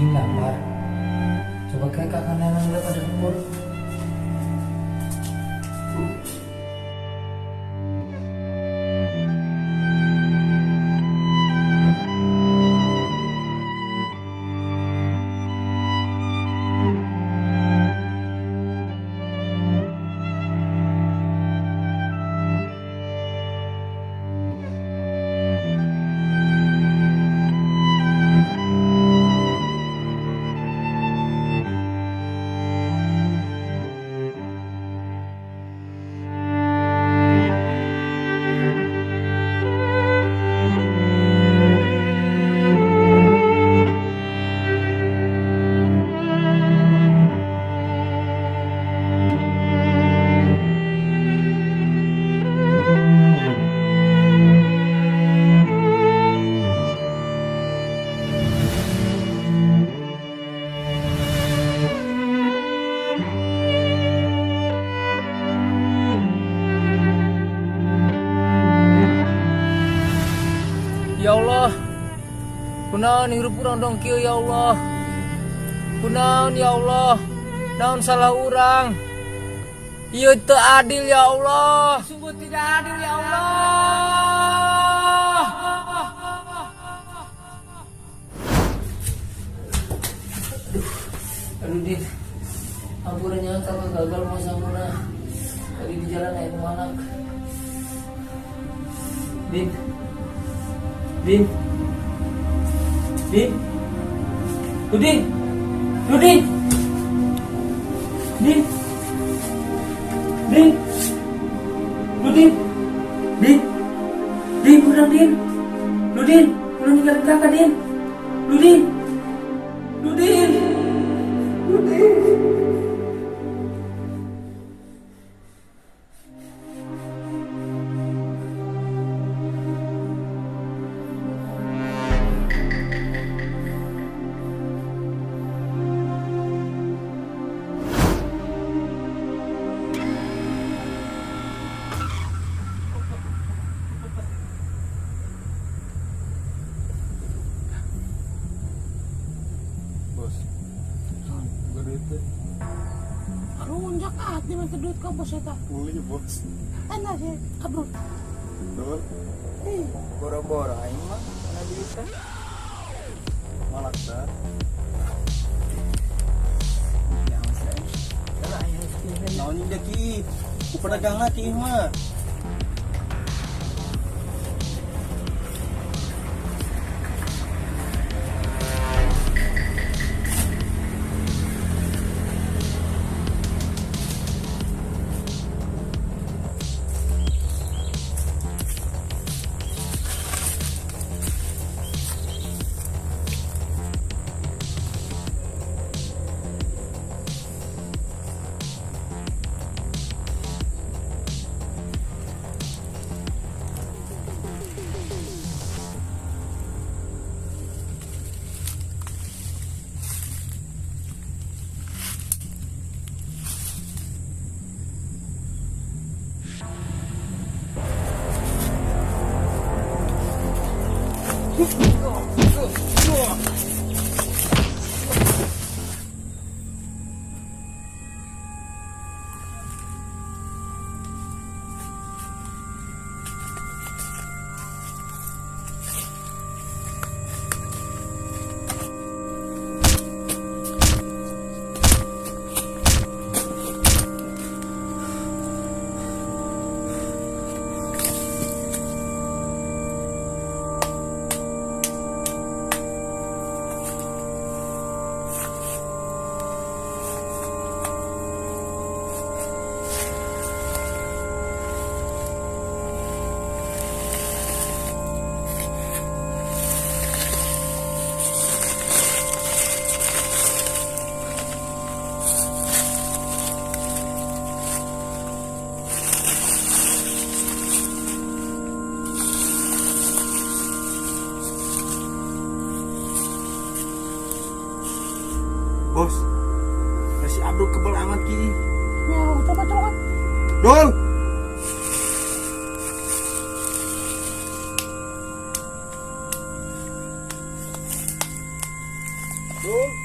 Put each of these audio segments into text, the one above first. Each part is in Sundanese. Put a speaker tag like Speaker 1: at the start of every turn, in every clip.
Speaker 1: Udin lapar. Coba kayak kakak nenek udah pada dapur. Ya Allah, kunaon hirup urang dong kieu ya Allah. Kunaon ya Allah, naon salah urang. Ieu teu adil ya Allah. Sungguh tidak adil ya Allah. Aduh, aduh Din. Ampura nya kakak gagal mau samuna. Tadi di jalan aya nu malak. Din. Din. Din. Udin. Udin. Din. Din. Udin. Din. Din, kurang Din. Ludin, kurang ninggalin kakak Din. Ludin. Ludin. Ludin.
Speaker 2: Bos, gue duit teh.
Speaker 3: Arunjak ah, di mana duit kau bos eta?
Speaker 2: Uli bos.
Speaker 3: Enak sih, aduh.
Speaker 2: Betul.
Speaker 3: Ih,
Speaker 1: Boro-boro aing mah mana duit teh.
Speaker 2: Malak dah.
Speaker 1: Ya awas aing. Kalau aing harus pilih.
Speaker 2: Naon ini ki? Ku pedagang lah ki mah. Bos, si Abdul kebel amat ki.
Speaker 3: ya coba coba kan.
Speaker 2: Dol. Dol.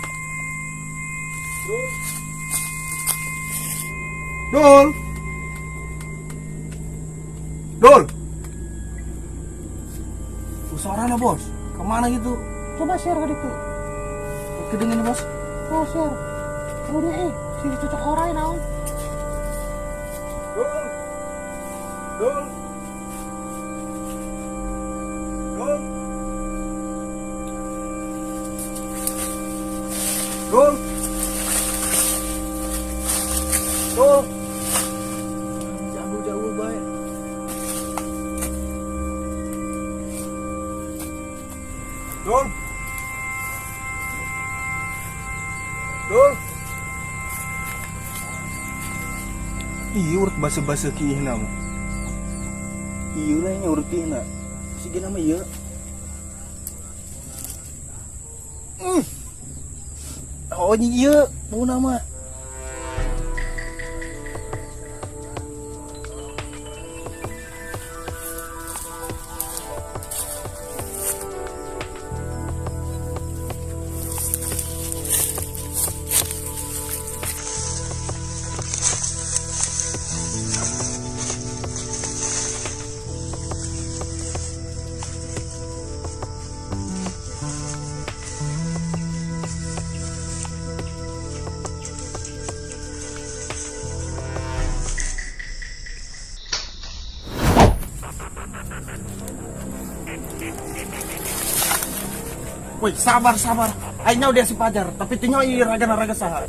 Speaker 2: Dul. Dul. Suaranya, Bos. Kemana gitu?
Speaker 3: Coba share ke itu.
Speaker 2: Kedengeran, Bos.
Speaker 3: Oh, share. Udah si cocok orai naon.
Speaker 2: Dul. Dul. Dul. Dul. Dul. Jauh-jauh bae. Dul. Dul. Iya, urut basa-basa kiihna mah. Iya lah nya urut kiihna. Sigina mah ieu. Oh iya, bauna mah. Woi, sabar, sabar. Aing dia si Pajar, tapi tinyo ieu raga-raga saha.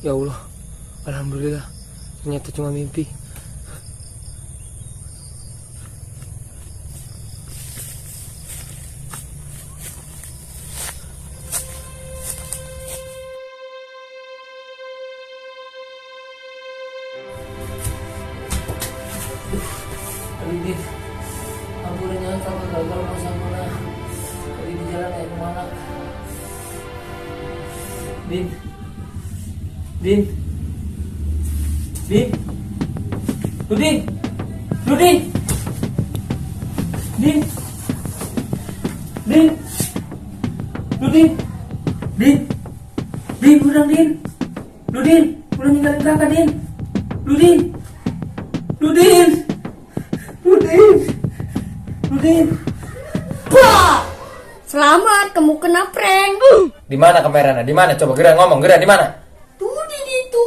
Speaker 1: Ya Allah, alhamdulillah ternyata cuma mimpi. Aduh, Din, ampun nya, kakak gagal mau sama tadi di jalan ya kemana? Din, Din, Din, Dudin, Dudin, Din, Din, Dudin, Din, Din, udah Din, Dudin, udah ninggalin kakak, Din, Dudin, Dudin, Dudin, Dudin.
Speaker 4: Wah, selamat, kamu kena prank.
Speaker 1: Di mana kameranya? Di mana? Coba gerak ngomong, gerak di mana?
Speaker 4: Tuh di situ.